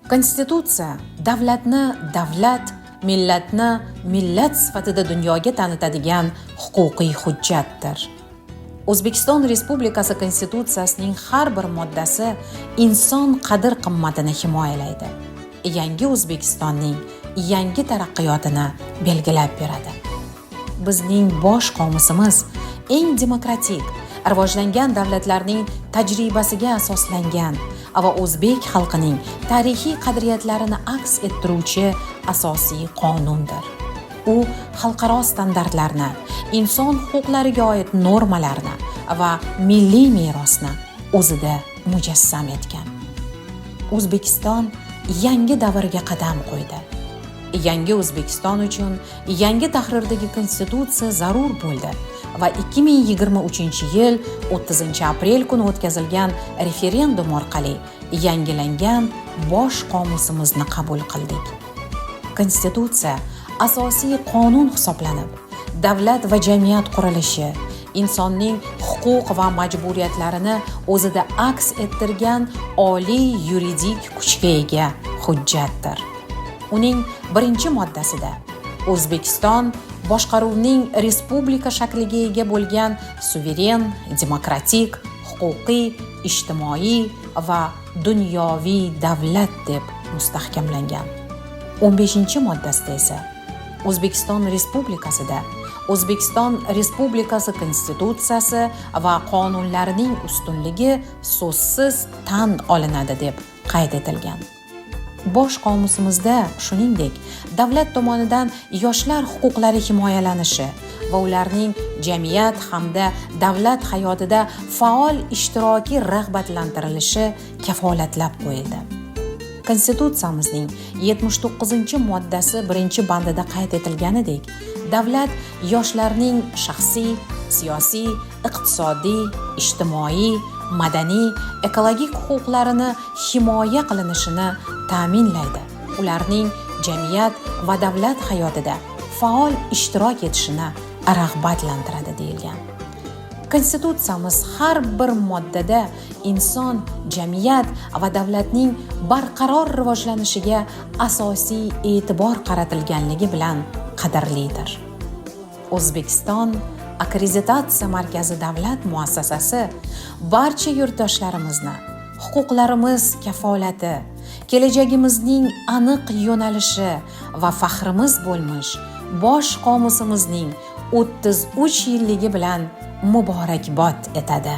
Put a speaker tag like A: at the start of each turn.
A: Konstitutsiya davlatni davlat, millatni millat sifatida dunyoga tanitadigan huquqiy hujjatdir. O'zbekiston Respublikasi Konstitutsiyasining har bir moddasi inson qadr-qimmatini himoyalaydi. Yangi O'zbekistonning yangi taraqqiyotini belgilab beradi. Bizning bosh qomusimiz eng demokratik, rivojlangan davlatlarning tajribasiga asoslangan va o'zbek xalqining tarixiy qadriyatlarini aks ettiruvchi asosiy qonundir. U xalqaro standartlarni, inson huquqlariga oid normalarni va milliy merosni o'zida mujassam etgan. O'zbekiston yangi davrga qadam qo'ydi. Yangi O'zbekiston uchun yangi tahrirdagi konstitutsiya zarur bo'ldi va 2023-yil 30-aprel kuni o'tkazilgan referendum orqali yangilangan bosh qomusimizni qabul qildik. Konstitutsiya asosiy qonun hisoblanib, davlat va jamiyat qurilishi, insonning huquq va majburiyatlarini o'zida aks ettirgan oliy yuridik kuchga ega hujjatdir. Uning birinchi moddasida O'zbekiston boshqaruvning respublika shakliga ega bo'lgan suveren, demokratik, huquqiy, ijtimoiy va dunyoviy davlat deb mustahkamlangan. 15-moddasida esa O'zbekiston Respublikasida O'zbekiston Respublikasi Konstitutsiyasi va qonunlarining ustunligi so'zsiz tan olinadi deb qayd etilgan. Bosh qomusimizda shuningdek, davlat tomonidan yoshlar huquqlari himoyalanishi va ularning jamiyat hamda davlat hayotida faol ishtiroki rag'batlantirilishi kafolatlab qo'yildi. Konstitutsiyamizning 79-moddasi 1-bandida qayd etilganidek, davlat yoshlarning shaxsiy, siyosiy, iqtisodiy, ijtimoiy, madaniy, ekologik huquqlarini himoya qilinishini ta'minlaydi. Ularning jamiyat va davlat hayotida faol ishtirok etishini rag'batlantiradi deyilgan. Konstitutsiyamiz har bir moddada inson, jamiyat va davlatning barqaror rivojlanishiga asosiy e'tibor qaratilganligi bilan qadrlidir. O'zbekiston akkreditatsiya markazi davlat muassasasi barcha yurtdoshlarimizni huquqlarimiz kafolati, kelajagimizning aniq yo'nalishi va faxrimiz bo'lmish bosh qomusimizning 33 yilligi bilan muborakbod etadi.